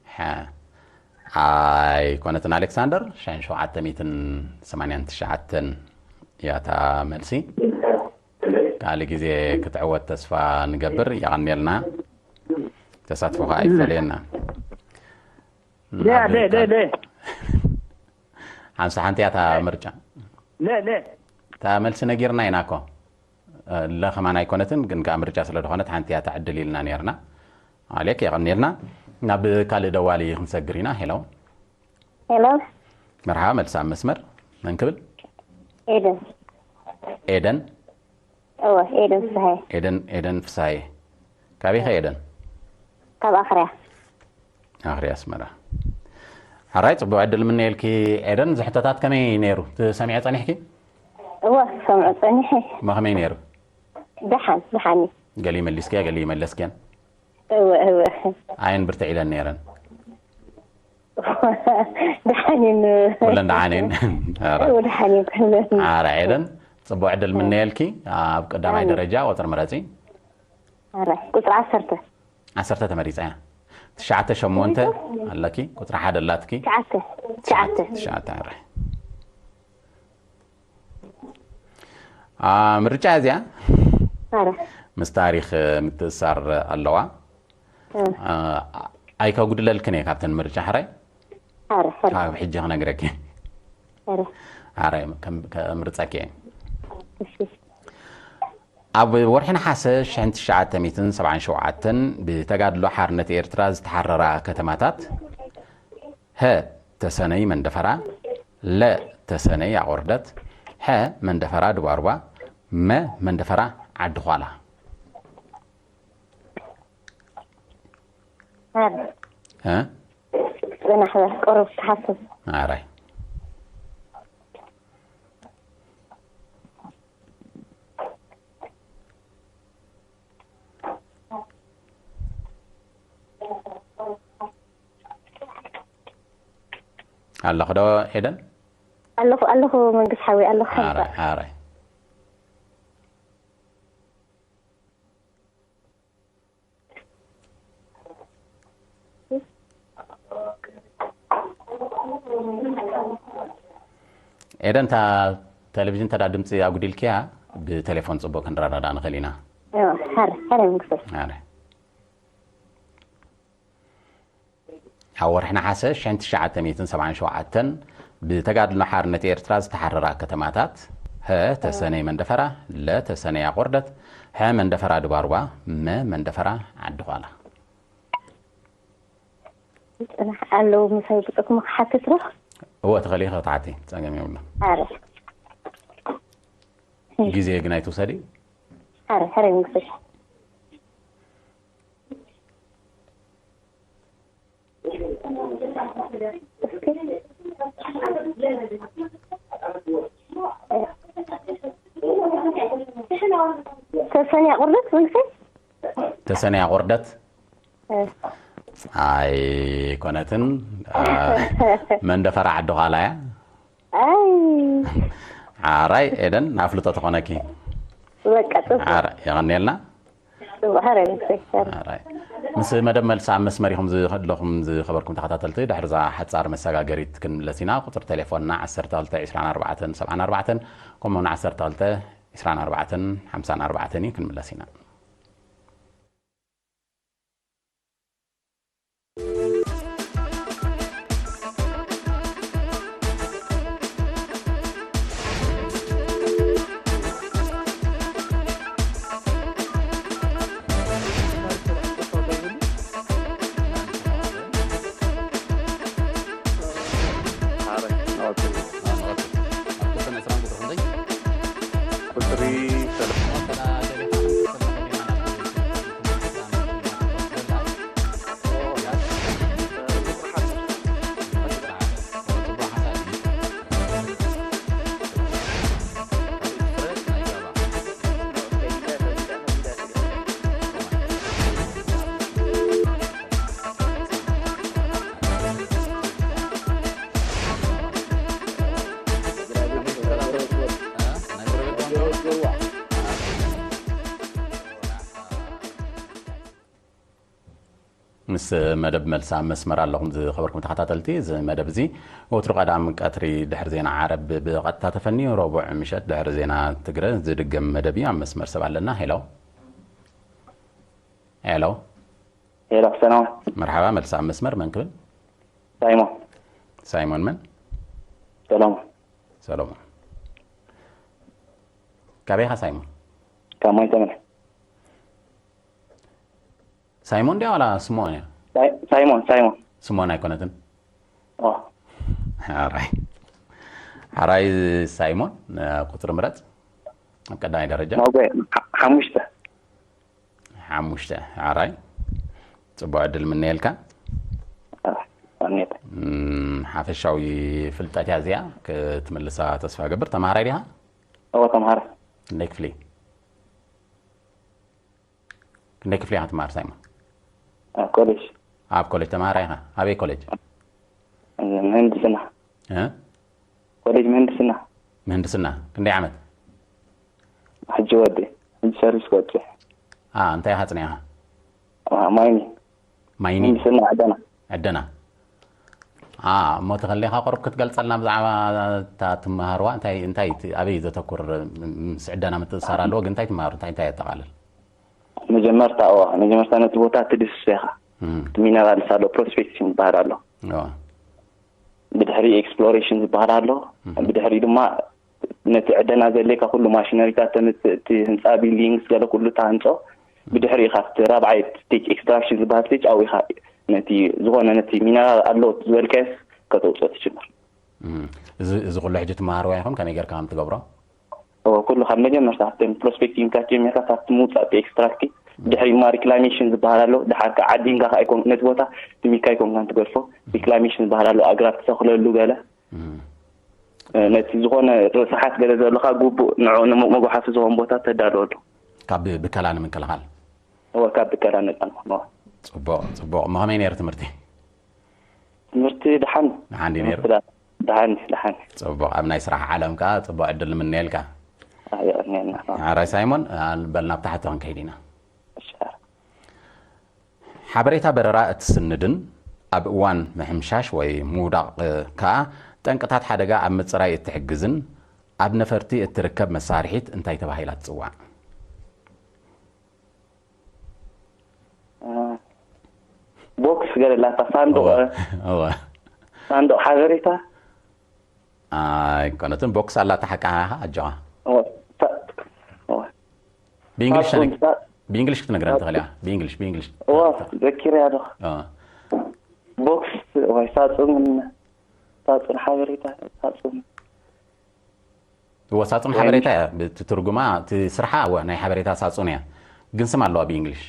ሐ። ኣይኮነትን ኣሌክሳንደር፣ ሽሕን ሸውዓተ ሚእትን ሰማንያን ትሽዓተን እያ እታ መልሲ። ካልእ ግዜ ክትዕወት ተስፋ ንገብር። የቐንየልና። ተሳትፎኻ ኣይፈለየና። ሓንሳ ሓንቲ እያ እታ ምርጫ። እታ መልሲ ነጊርና ኢና እኮ። ለኸማን ኣይኮነትን፣ ግን ከዓ ምርጫ ስለ ዝኾነት ሓንቲ እያ እታ ዕድል ኢልና ነይርና። ኣሌክ የቐንየልና። ናብ ካልእ ደዋሊ ክንሰግር ኢና። ሄሎ። ሄሎ። መርሓባ፣ መልሲ ኣብ መስመር። መን ክብል? ኤደን። ኤደን። እወ፣ ኤደን ፍስሃየ። ኤደን፣ ኤደን ፍስሃየ። ካበይ ኢኺ ኤደን? ካብ ኣኽርያ። ኣኽርያ ኣስመራ። ሕራይ፣ ጽቡቕ ዕድል ምነየልኪ ኤደን። ዝሕቶታት ከመይ ነይሩ? ትሰሚዐ ጸኒሕኪ? እወ፣ ሰምዖ ጸኒሐ። እሞ ከመይ ነይሩ? ደሓን፣ ደሓን እዩ። ገሊ መሊስክያ፣ ገሊ መለስክያን? እወ፣ እወ። ኣየን ብርትዕ ኢለን ነይረን? ደሓን እየን። ኩለን ደሓን እየን። ኣረ። እወ፣ ደሓን እየን ኩለን። ኣረ ኤደን፣ ጽቡቕ ዕድል ምነየልኪ። ኣብ ቀዳማይ ኣሜን። ደረጃ ቁጽሪ ምረጺ። ኣረ፣ ቁጽሪ ዓሰርተ። ዓሰርተ ተመሪጻ እያ። ትሽዓተ ሸሞንተ ኣለኪ፣ ቁጽሪ ሓደ ኣላትኪ። ትሽዓተ። ትሽዓተ። ትሽዓተ፣ ኣረ። አ፣ ምርጫ እዚኣ ኣረ። ምስ ታሪኽ ምትእሳር ኣለዋ። እ። አ፣ ኣይከጉድለልክን እየ ካብተን ምርጫ ሕራይ። ኣረ፣ ሕራይ። ካብ ሕጂ ክነግረኪ። ኣረ። ሕራይ ከም-፣ ከምርጸኪ እየ። እሺ። ኣብ ወርሒ ነሓሰ ሽሕን ትሽዓተ ሚእትን ሰብዓን ሸውዓተን ብተጋድሎ ሓርነት ኤርትራ ዝተሓረራ ከተማታት፣ ሀ፣ ተሰነይ መንደፈራ፣ ለ፣ ተሰነይ ኣቆርደት፣ ሐ፣ መንደፈራ ድባርባ፣ መ፣ መንደፈራ ዓዲ ዃላ። ሀ? እ? ጽናሕ በል፣ ቁሩብ ትሓስብ። ኣራይ። ኣለኹ ዶ ኤደን? ኣለኹ፣ ኣለኹ መንግስ ሓወይ፣ ኣለኹ ሓንሳ። ኣራይ፣ ኣራይ። ኤደን፣ እታ ቴሌቪዥን ተዳ ድምፂ ኣጉዲልክያ፣ ብቴሌፎን ፅቡቅ ክንረዳዳ ንኽእል ኢና። እዎ፣ ሓረ፣ ሓረ መንግስተ። ኣረ። ኣብ ወርሒ ነሓሰ ሽሕን ትሽዓተ ሚእትን ሰብዓን ሸውዓተን ብተጋድሎ ሓርነት ኤርትራ ዝተሓረራ ከተማታት፣ ሀ፣ ተሰነይ መንደፈራ፣ ለ፣ ተሰነይ ኣቆርደት፣ ሐ፣ መንደፈራ ድባርባ፣ መ፣ መንደፈራ ዓዲ ዃላ። ጽናሕ ኣለዉ ምሳይ ብጽኹም ክሓትት ዶ? እወ፣ ትኽእሊ ኢኺ ክትሓቲ፣ ጸገም የብሉን። ኣረ። ግዜ ግን ኣይትውሰዲ። ኣረ፣ ሕረ ይንግስሽ። እስኪ። ተሰንያ ቁርደት መንግስቲ? ተሰንያ ቁርደት? እ። ኣይኮነትን። አ፣ መንደፈራ ዓዲ ዃላ እያ። ኣይ። ሓራይ ኤደን፣ ኣፍልጦ ተኾነኪ። በቃ፣ ጽቡቕ። ሓራይ፣ የቐንየልና። ጽቡቕ፣ ሓራይ፣ መክሰይ፣ ሓራይ። ሓራይ። ምስ መደብ መልሲ ኣብ መስመር ኢኹም ዝኸለኹም ዝኸበርኩም ተኸታተልቲ፣ ድሕሪ እዛ ሓጻር መሰጋገሪት ክንምለስ ኢና። ቁጽሪ ቴሌፎንና ዓሰርተ ክልተ ዕስራን ኣርባዕተን ሰብዓን ኣርባዕተን፣ ከምኡውን ዓሰርተ ክልተ ዕስራን ኣርባዕተን ሓምሳን ኣርባዕተን እዩ። ክንምለስ ኢና። ቁጽሪ ሰለስተ። ምስ መደብ መልሲ ኣብ መስመር ኣለኹም ዝኸበርኩም ተኸታተልቲ። እዚ መደብ እዚ ወትሩ ቀዳም ቀትሪ ድሕሪ ዜና ዓረብ ብቐጥታ ተፈንዩ፣ ረቡዕ ምሸት ድሕሪ ዜና ትግረ ዝድገም መደብ እዩ። ኣብ መስመር ሰብ ኣለና። ሄሎ። ሄሎ። ሄሎ፣ ሰላም። መርሓባ፣ መልሲ ኣብ መስመር መን ክብል? ሳይሞን። ሳይሞን መን? ሰሎሞን። ሰሎሞን። ካበይ ኢኻ ሳይሞን? ካብ ማይ ተመን። ሳይሞን ድያ ዋላ ስምኦን እያ? ሳይ-፣ ሳይሞን፣ ሳይሞን። ስምኦን ኣይኮነትን? ኦ። ሓራይ። ሓራይ ሳይሞን፣ እ፣ ቁጽሪ ምረጽ። ኣብ ቀዳማይ ደረጃ። ማጓ፣ ሓ-፣ ሓሙሽተ። ሓሙሽተ። ሓራይ። ጽቡቕ ዕድል ምነየልካ። አ፣ ኣሜን። እም፣ ሓፈሻዊ ፍልጠት እያ እዚኣ ክትምልሳ ተስፋ እገብር። ተማሃራይ ዲኻ? እወ፣ ተማሃራይ። ክንደይ ክፍሊ? ክንደይ ክፍሊ ኢኻ ትመሃር ሳይሞን? ኣብ ኮሌጅ። ኣብ ኮሌጅ ተማሃራይ ኢኻ? ኣበይ ኮሌጅ? ምህንድስና። እ? ኮሌጅ ምህንድስና። ምህንድስና። ክንደይ ዓመት? ሕጂ ወዲ፣ ሕጂ ሰርቪስ ክወጽእ። አ፣ እንታይ ኢኻ ጽኒዕኻ? አ፣ ማይኒ። ማይኒ? ምህንድስና ዕደና። ዕደና። አ፣ እሞ ተኸሊኻ ቁሩብ ክትገልጸልና ብዛዕባ እታ ትመሃርዋ፣ እንታይ፣ እንታይ እቲ፣ ኣበይ ዘተኩር፣ ምስ ዕደና ምትእስሳር ኣለዎ፣ ግን እንታይ ትመሃሩ፣ እንታይ፣ እንታይ የጠቓልል? መጀመርታ፣ እዋ፣ መጀመርታ ነቲ ቦታ ትድህስሶ ኢኻ። እም። እቲ ሚነራልስ ኣሎ፣ ፕሮስፔክሽን ዝበሃል ኣሎ። እዋ። ብድሕሪ ኤክስፕሎሬሽን ዝበሃል ኣሎ። እም። ብድሕሪ ድማ ነቲ ዕደና ዘድልየካ ኩሉ ማሽነሪታት ተምጽእ፣ እቲ ህንፃ ቢልዲንግስ ገለ ኩሉ ተሃንፆ። ብድሕሪኡ ካብቲ ራብዓይ ስቴጅ ኤክስትራክሽን ዝበሃል ስቴጅ ኣብኡ ኢኻ ነቲ ዝኾነ ነቲ ሚነራል ኣሎ ዝበልካዮስ ከተውፅኦ ትጅምር። እዚ ኩሉ ሕጂ ትመሃርዋ ኢኹም ከመይ ጌርካ ከም ትገብሮ? ኩሉ ካብ መጀመርታ ካብተን ፕሮስፔክቲንግታት ጀሚርካ ካብቲ ምውፃእ እቲ ኤክስትራክቲ፣ ድሕሪ ድማ ሪክላሜሽን ዝበሃል ኣሎ። ድሓር ከዓ ዓዲንካ ከዓ ኣይኮን ነቲ ቦታ ትሚካ ኣይኮንካን ትገድፎ። ሪክላሜሽን ዝበሃል ኣሎ፣ ኣግራብ ትተኽለሉ ገለ። ነቲ ዝኾነ ርስሓት ገለ ዘለካ ግቡእ ንዑ ንመጉሓፊ ዝኾን ቦታ ተዳለወሉ። ካብ ብከላ ንምክልኻል። እወ ካብ ብከላ ነፃ ንኾን። ፅቡቕ ፅቡቕ። እሞ ከመይ ነይሩ ትምህርቲ? ትምህርቲ ድሓን ድሓን ድዩ ነይሩ? ድሓን ድሓን። ፅቡቕ። ኣብ ናይ ስራሕ ዓለም ከዓ ፅቡቕ ዕድል ንምነየልካ። የቐንየልና። ሓራይ ሳይሞን፣ በል ናብ ታሕቲ ክንከይድ ኢና። ሓበሬታ በረራ እትስንድን ኣብ እዋን ምሕምሻሽ ወይ ምውዳቕ ከዓ ጠንቅታት ሓደጋ ኣብ ምፅራይ እትሕግዝን ኣብ ነፈርቲ እትርከብ መሳርሒት እንታይ ተባሂላ ትፅዋዕ? ቦክስ ገለላታ ሳንዱቕ ሳንዱቕ ሓበሬታ ኣይኮነትን። ቦክስ ኣላታ ሓቃ ኣጆኻ። ብእንግሊሽ ክትነግረን ትኽእል እያ። ብእንግሊሽ ብእንግሊሽ ዘኪርያ ዶ? ቦክስ ወይ ሳጹን ሳጹን ሓበሬታ ሳጹን እወ ሳጹን ሓበሬታ እያ ብትትርጉማ። እቲ ስርሓ እወ ናይ ሓበሬታ ሳጹን እያ፣ ግን ስም ኣለዋ ብእንግሊሽ።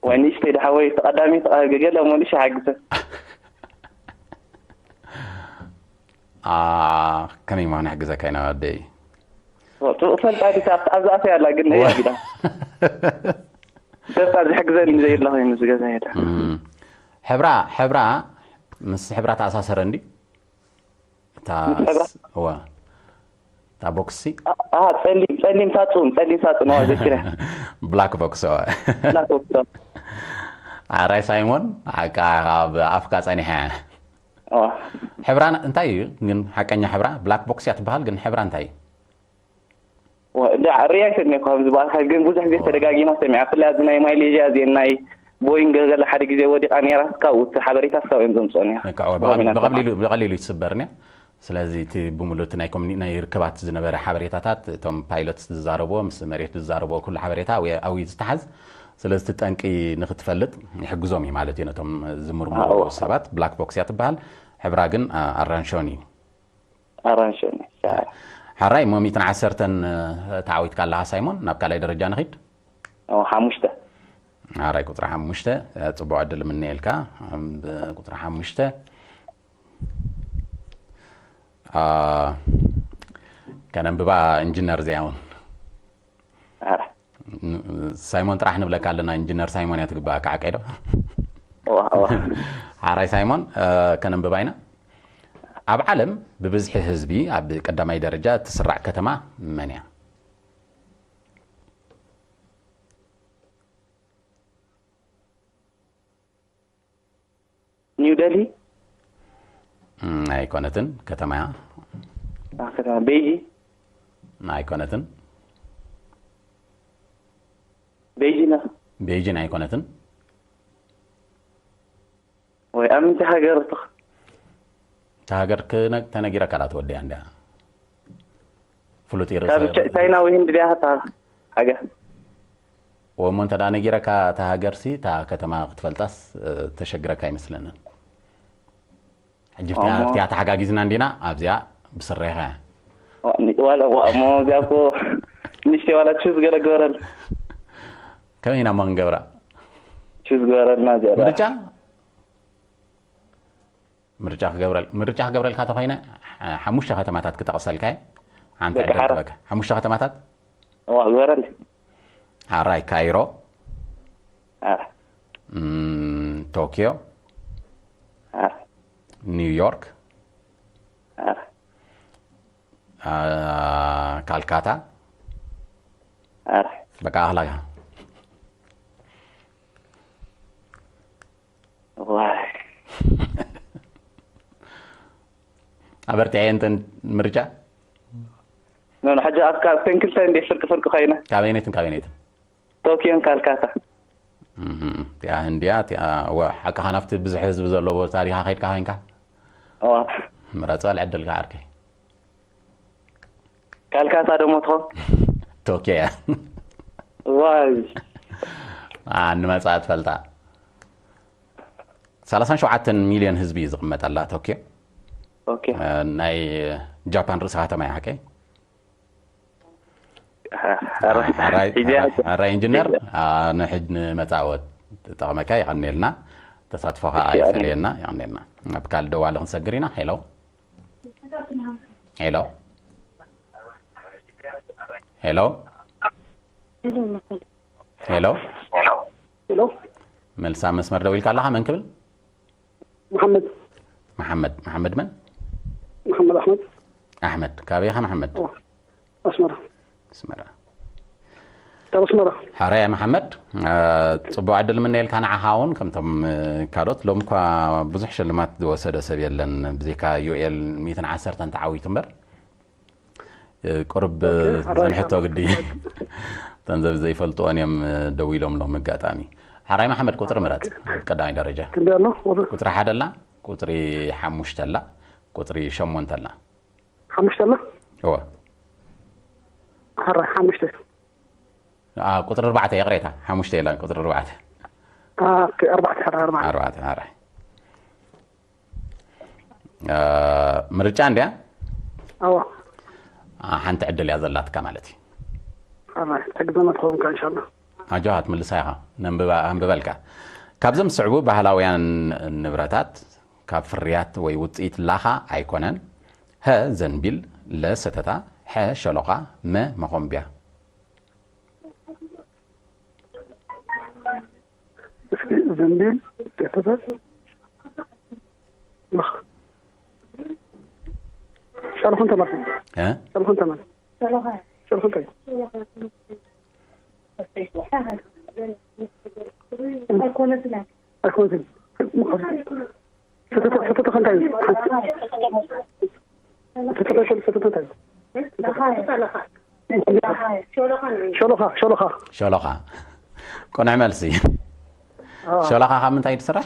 ወይ ንእሽተይ ድሓወይ ተቐዳሚ ተቐገለ ሞሊሽ ሓግዘ ከመይ ማ ንሕግዘካ ኢና ኣደይ? ፈልጣ ዲታ ኣብዛ ኣፈ ኣላ ግን እያ ግዳ ደስታ ዝሕግዘኒ ዘይላ ኮይኑ ዝገዛ የለ። ሕብራ ሕብራ ምስ ሕብራ ተኣሳሰረ እንዲ እታ ምስ ሕብራ? እዋ እታ ቦክሲ ጸሊም ጸሊም ሳጹን ጸሊም ሳጹን ዋ ዘኪረ ብላክ ቦክስ እዋ ላኮክቶ ኣራይ ሳይሞን ሓቃ ኣብ ኣፍካ ጸኒሐ ዋ ሕብራ እንታይ እዩ ግን ሓቀኛ ሕብራ ብላክ ቦክስ እያ ትበሃል ግን ሕብራ እንታይ እዩ ሪያይት ነ ካብዚ በኣልካ ግን ብዙሕ ግዜ ተደጋጊማ ሰሚዓ ብፍላይ ኣብዚ ናይ ማይሌዥያ እዚአን ናይ ቦይንግ ገለ ሓደ ግዜ ወዲቃ ነይራ ካብኡ እቲ ሓበሬታ እስካብ እዮም ዘምፅኦ ነይራ በቃ ብቐሊሉ ብቐሊሉ ይስበር ኒያ ስለዚ እቲ ብምሉእ እቲ ናይ ኮሚኒ ናይ ርክባት ዝነበረ ሓበሬታታት እቶም ፓይሎት ዝዛረብዎ ምስ መሬት ዝዛረብዎ ኩሉ ሓበሬታ ኣብኡ ዝተሓዝ ስለዚ እቲ ጠንቂ ንክትፈልጥ ይሕግዞም እዩ ማለት እዩ ነቶም ዝምርምሩ ሰባት ብላክ ቦክስ እያ ትበሃል ሕብራ ግን ኣራንሾን እዩ ኣራንሸኒ ሓራይ እሞ ሚእትን ዓሰርተን ተዓዊትካ ኣለኻ ሳይሞን ናብ ካልኣይ ደረጃ ንኺድ ሓሙሽተ ሓራይ ቁፅሪ ሓሙሽተ ፅቡቅ ዕድል ምነየልካ ቁፅሪ ሓሙሽተ ከነንብባ ኢንጂነር እዚኣ እውን ሳይሞን ጥራሕ ንብለካ ኣለና ኢንጂነር ሳይሞን እያ ትግባኣካ ዓቀይ ዶ ሓራይ ሳይሞን ከነንብባ ኢና ኣብ ዓለም ብብዝሒ ህዝቢ ኣብ ቀዳማይ ደረጃ እትስራዕ ከተማ መን እያ ኒው ደልሂ ኣይኮነትን ከተማ እያ ከተማ ቤጂ ኣይኮነትን ቤጂ ነ ቤጂን ኣይኮነትን ወይ ኣብ ምንታይ ሃገር እትኽ እታ ሃገር ተነጊረካ ላ ትወደያ እንዲያ ፍሉጥ ይርእሰ ካብ ቻይና ወይ ህንዲ ድያ እታ ሃገር ወሞ እንተ ነጊረካ እታ ሃገርሲ እታ ከተማ ክትፈልጣስ ተሸግረካ ኣይመስለንን ሕጂ ፍትያ ተሓጋጊዝና እንዲና ኣብዚኣ ብስሬኻ ዋላ እሞ እዚኣ እኮ ንሽተይ ዋላ ቹዝ ገለ ግበረል ከመይ ኢና እሞ ክንገብራ ቹዝ ግበረልና እዚኣ ምርጫ ምርጫ ክገብረል ምርጫ ክገብረልካ ተኮይነ ሓሙሽተ ከተማታት ክጠቕሰልካ ሓንቲ ዕድል ክበካ ሓሙሽተ ከተማታት ግበረል ሓራይ ካይሮ ቶኪዮ ኒውዮርክ ካልካታ በቃ ኣኽላካ ኣበርትዐ እንተን ምርጫ ኖ ሕጂ ኣብካ ኣብተን ክልተ እንዴ ፍርቂ ፍርቂ ኮይነ ካበይነትን ካበይነትን ቶኪዮን ካልካታ እቲኣ ህንድያ እቲኣ ሓቅኻ ናብቲ ብዙሕ ህዝቢ ዘለዎ ታሪኻ ከይድካ ኮይንካ ምረፀ ልዕድልካ ዓርከይ ካልካታ ደሞ ትኾን? ቶኪዮ እያ። ዋይ ንመጻ ትፈልጣ። ሰላሳን ሸውዓተን ሚልዮን ህዝቢ እዩ ዝቕመጠላ ቶኪዮ። ኦኬ። ናይ ጃፓን ርእሰ ከተማ እያ። ሓቀይ ኧረ፣ ሕራይ ሂጂ ሕራይ ኢንጂነር። ንሕድ ንመጻወት ጠቕመካ ይቐንየልና። ተሳትፎ ከዓ እሺ፣ ይፈልየና ይቐንየልና። ኣብ ካልእ ደዋሊ ክንሰግር ኢና። ሄሎ ሄሎ ሄሎ ሄሎ ሄሎ መልሳ መስመር ደው ኢልካ ኣለኻ። መን ክብል? መሓመድ መሓመድ መሓመድ መን? መሓመድ ኣሕመድ ኣሕመድ ካበይ ኢኻ መሓመድ? ኣስመራ ኣስመራ። ካብ ኣስመራ ሓራይ መሓመድ። ጽቡቕ ዕድል ምነየልካ ንዓኻ እውን ከምቶም ካልኦት። ሎም እኳ ብዙሕ ሽልማት ዝወሰደ ሰብ የለን ብዘይካ ዩኤል ሚእትን ዓሰርተን ተዓዊቱ እምበር። ቁርብ ዘንሕቶ ግዲ ተንዘብ ዘይፈልጥዎን እዮም ደው ኢሎም ሎም ኣጋጣሚ። ሓራይ መሓመድ ቁፅሪ ምረፅ። ቀዳማይ ደረጃ ክንደይ ኣሎ ወደ ቁፅሪ ሓደ ኣላ፣ ቁፅሪ ሓሙሽተ ኣላ፣ ቁፅሪ ሸሞንተ ኣላ። ሓሙሽተ ኣላ እወ ሓራ ሓሙሽተ ቁፅሪ ኣርባዕተ ይቕሬታ፣ ሓሙሽተ የላን ቁፅሪ ኣርባዕተ ኣርባዕተ ሓራ ኣርባዕተ ኣርባዕተ ሓራይ ምርጫ እንድያ። ኣዋ ሓንቲ ዕድል እያ ዘላትካ ማለት እዩ። ኣራይ ተግዘመ ትኸውን ከ እንሻላ ኣጆኻ ትምልሳ ኢኻ። ነንብባ ኣንብበልካ። ካብዞም ዝስዕቡ ባህላውያን ንብረታት ካብ ፍርያት ወይ ውፅኢት ላኻ ኣይኮነን። ሀ ዘንቢል፣ ለ ሰተታ፣ ሐ ሸሎኻ፣ መ መኾምቢያ። እስኪ ዘንቢል ቤተሰብ ሸልኹን ተመልሱ እ? ሸልኹን ተመልሱ ሸልኹን ተይ ኣይኮነትን ሰተተ ሰተተ ከንታይ ሰተተ ሰተተ ከንታይ ሸሎኻ ሸሎኻ ሸሎኻ። ቅኑዕ መልሲ። ሸሎኻ ካብ ምንታይ ትስራሕ?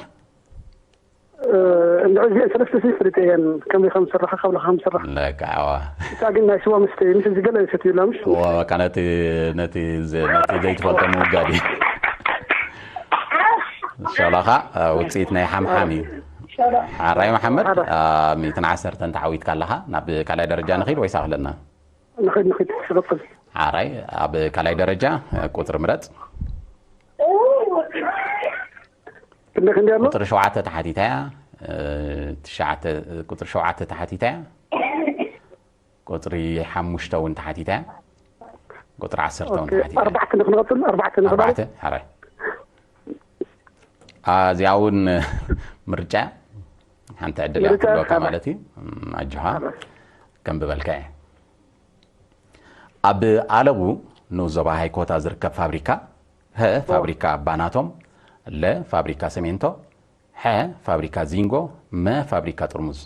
እንድዒ እዚአን ሰለስተ ሲ ፍልጥ እየን ከመይ ከም ዝስራሓ ካብ ላኻ ከም ዝስራሕ ለካ ኣዋ እታ ግን ናይ ስዋ መስተ እዩ ምስ እዚ ገለ ይሰትዩላ ምሽ እዎ በቃ ነቲ ነቲ ዘ- ነቲ ዘይትፈልጦ ምውጋድ እዩ። ሸሎኻ ውፅኢት ናይ ሓምሓም እዩ። ሓራይ መሓመድ ሚእትን ዓሰርተን ተዓዊትካ ኣለኻ። ናብ ካልኣይ ደረጃ ንኺድ ወይስ ኣኽለና? ንኸይድ ንኸይድ ስበቅል ሓራይ ኣብ ካልኣይ ደረጃ ቁፅሪ ምረፅ። ክንደይ ክንደይ ኣሎ ቁፅሪ ሸውዓተ ተሓቲታ እያ። ትሽዓተ ቁፅሪ ሸውዓተ ተሓቲታ እያ። ቁፅሪ ሓሙሽተ እውን ተሓቲታ እያ። ቁፅሪ ዓሰርተ እውን ተሓቲታ እያ። ኣርባዕተ ንክንቐፅል ኣርባዕተ ንክባል ኣርባዕተ ሓራይ እዚኣ እውን ምርጫ ሓንቲ ዕድል እያ ምርጫ ትህልወካ ሓራይ። ማለት እዩ። ኣጆኻ ከም ብበልካ እየ። ኣብ ኣለቡ ንኡስ ዞባ ሃይኮታ ዝርከብ ፋብሪካ ሀ ፋብሪካ ባናቶም፣ ለ ፋብሪካ ሰሜንቶ፣ ሐ ፋብሪካ ዚንጎ፣ መ ፋብሪካ ጥርሙዝ።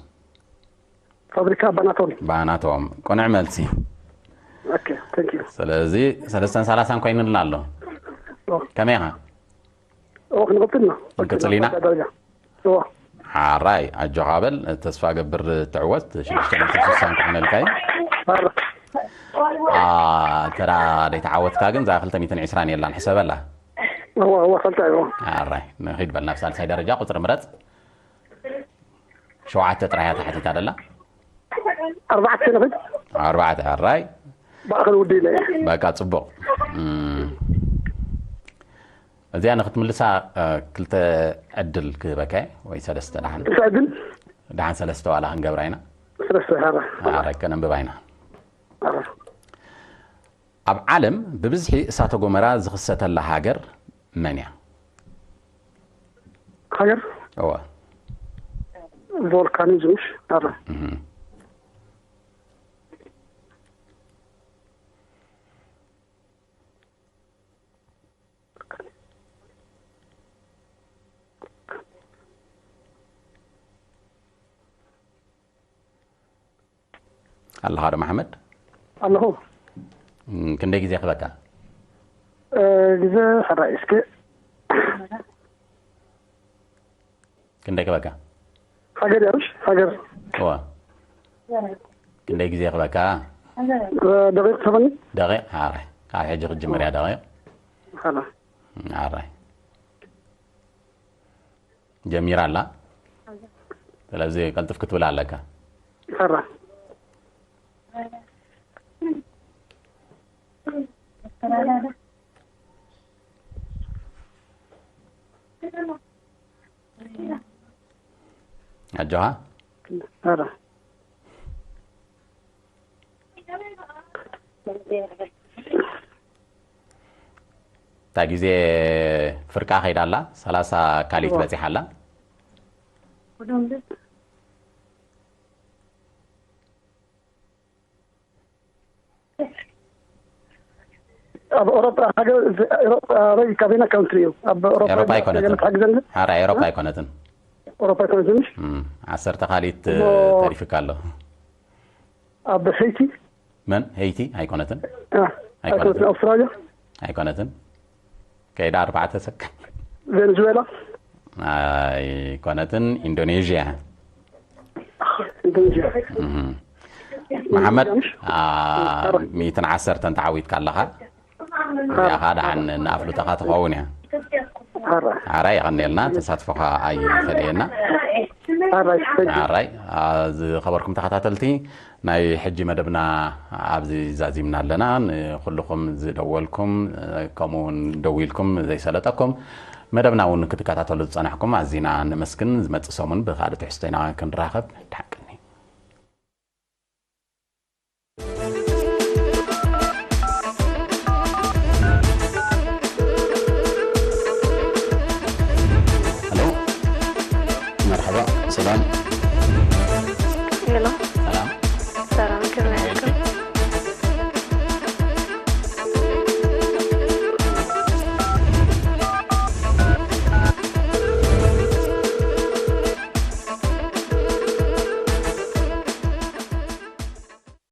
ፋብሪካ ባናቶም ባናቶም ቅኑዕ መልሲ። ኦኬ ቴንክ ዩ ስለዚ ሰለስተን ሰላሳን ኮይንልና ኣሎ። ከመይ ኢኻ? ኦ ክንቐፅል ኢና ክንቅፅል ኢና? ደረጃ ኦ ሓራይ ኣጆኻ በል። ተስፋ ገብር ትዕወት ሽዱሽተ ሚእትን ስሳን ክኾነልካ እዩ። ኣረ አ፣ ተራ ዘይተዓወትካ ግን እዛ ክልተ ሚእትን ዕስራን የላን ሕሰበላ። እዋ እዋ ፈልጣ እዩ ኣራይ ንኺድ በል ናብ ሳልሳይ ደረጃ ቁፅሪ ምረፅ። ሸውዓተ ጥራይ እያ ተሓቲታ ደላ። ኣርባዕተ ንኽድ ኣርባዕተ ኣራይ ባእኸል ውዲ ኢለ እየ በቃ ፅቡቕ። እም፣ እዚኣ ንክትምልሳ እ፣ ክልተ ዕድል ክህበካ እየ፣ ወይ ሰለስተ ደሓን ክልተ ዕድል ደሓን ሰለስተ ዋላ ክንገብራ ኢና። ሰለስተ ሓራ ኣረ ከነንብባ ኢና። ኣረ ኣብ ዓለም ብብዝሒ እሳተ ጎመራ ዝኽሰተላ ሃገር መን እያ? ሃገር እወ ቮልካኒዝምሽ ኣረ እህ። ኣለኻ ዶ መሓመድ? ኣለኹ እም፣ ክንደይ ግዜ ክበካ? እ፣ ግዜ ሓራይ እስከ ክንደይ ክበካ? ሃገር ያርሽ ሃገር እዋ ክንደይ ግዜ ክበካ? ደቂቕ ትህበኒ? ደቂቕ ኣራይ ካብ ሕጂ ክትጅምር እያ ደቂቕ ኸላ ኣራይ ጀሚራ ኣላ ስለዚ ቀልጥፍ ክትብል ኣለካ ኸላ ኣጆኻ ኸላ እታ ግዜ ፍርቃ ከይዳ ኣላ ሰላሳ ካሊት በፂሓ ኣላ ኣብ ኤሮጳ ሃገር ኤሮጳ ኣበይ ካበይና ካውንትሪ እዩ ኣብ ኤሮጳ ኤሮጳ ኣይኮነትን ትሓግዘኒ ሓራ ኤሮጳ ኣይኮነትን ኤሮጳ ኣይኮነትን እም፣ ዓሰርተ ካሊት እሞ- ተሪፍካ ኣሎ ኣብ ሄይቲ መን ሄይቲ ኣይኮነትን አ፣ ኣይኮነትን ኣውስትራልያ ኣይኮነትን ከይዳ ኣርባዕተ ሰከንድ ቬኔዙዌላ ኣይኮነትን ኢንዶኔዥያ ኢንዶኔዥያ እም። መሓመድ አ፣ ሚእትን ዓሰርተን ተዓዊትካ ኣለኻ እዚኣ ከዓ ደሓን ንኣፍልጠኻ ትኸውን እያ ሓራ ሓራይ የቐንየልና ተሳትፎኻ ኣይፈለየና ሓራይ ሓራይ ዝኸበርኩም ተኸታተልቲ ናይ ሕጂ መደብና ኣብዚ ዛዚምና ኣለና ንኩልኹም ዝደወልኩም ከምኡ እውን ደዊልኩም ዘይሰለጠኩም መደብና እውን ክትከታተሉ ዝፀናሕኩም ኣዚና ነመስግን ዝመፅእ ሰሙን ብካልእ ትሕዝቶ ኢና ክንራኸብ ድሓቅን